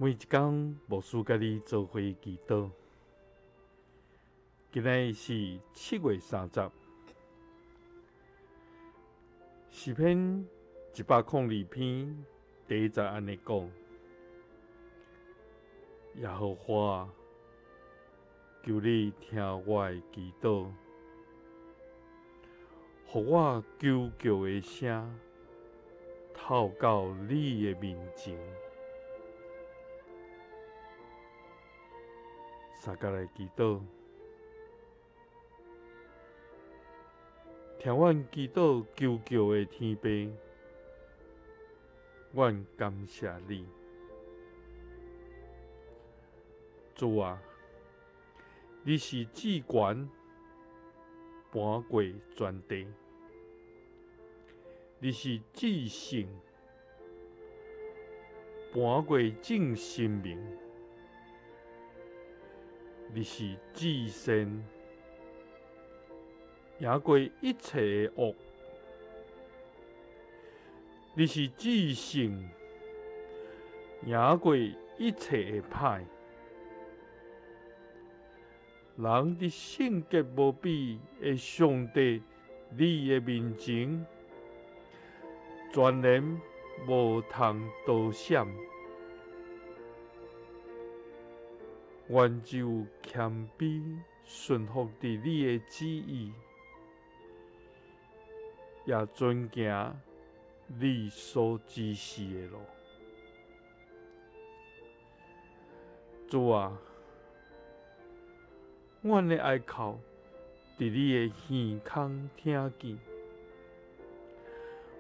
每一工牧師佮你做伙祈禱。今仔日是7月30，詩篇102篇第一節按呢講：耶和華，求你聽我的祈禱，予我求告的聲透到你的面前。相共來祈禱，聽阮祈禱求告的天父，阮感謝你，主啊，你是至懸，盤過全地，你是至聖，盤過眾神明。你是至善，贏過一切的惡；你是至聖，贏過一切的歹。人佇聖潔無比的上帝你的面前，全然無通躲閃。阮只有謙卑順服佇你的旨意，也遵行你所指示的路。主啊，阮的哀哭佇你的耳孔聽見，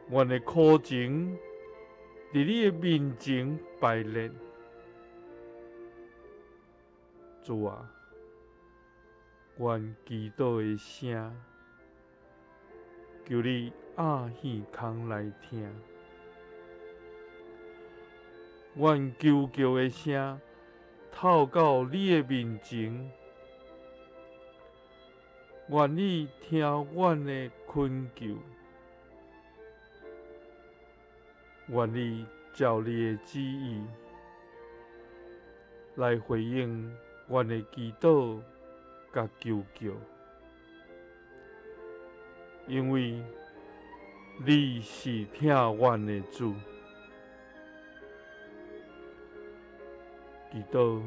阮的苦情佇你的面前排列。主啊，阮祈禱的聲，求你掩耳孔來聽；阮求告的聲，透到你的面前。願你聽阮的懇求，願你照你的旨意來回應阮的祈禱佮求告，因為你是疼阮的主。祈禱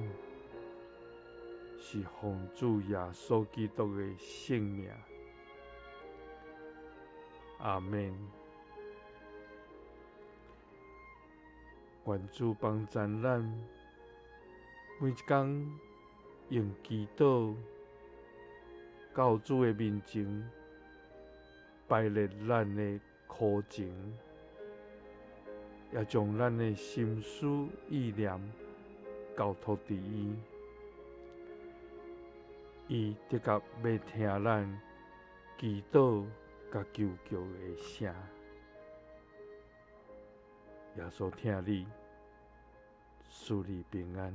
是奉主耶穌基督的聖名，阿們。願主幫贊咱每一工用祈禱到主的面前，排列咱的苦情，也將咱的心思意念交託佇伊，伊的確欲聽咱祈禱佮求告的聲。耶穌疼你，賜你平安。